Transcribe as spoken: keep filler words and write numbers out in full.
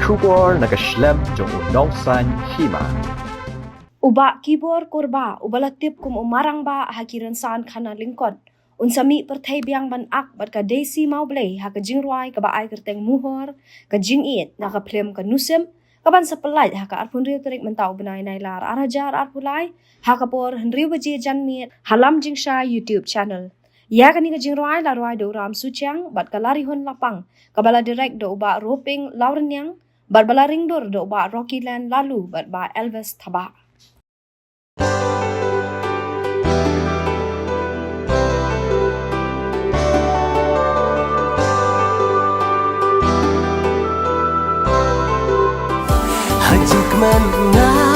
Khubor na ka shlem jong u Nongsaiñ Hima. U Bah Kibor Kurbah, uba la tip kum u Marangbah ha ki rynsan khana lyngkot, un sa mih pyrthei biang ban ak bad ka Daisy Mawblei ha ka jingrwai kaba ai kyrteng Muhor, ka jingïeit na ka phlim Ka Nusip, kaban sa pyllait ha ka arphew hynriew tarik mynta u bnai Nailar ar hajar arphew lai, ha ka por hynriew baje janmiet, ha Lam Jingshai YouTube channel. Ïa kane ka jingrwai la rwai da u Ram Suchiang bad ka Larihun Lapang, kaba la direct da u Bah Roping Lawrniang, bad ba la ringdur da u Bah Rocky Len Lalu bad Bah Elvis Thabah. Hajikmen nga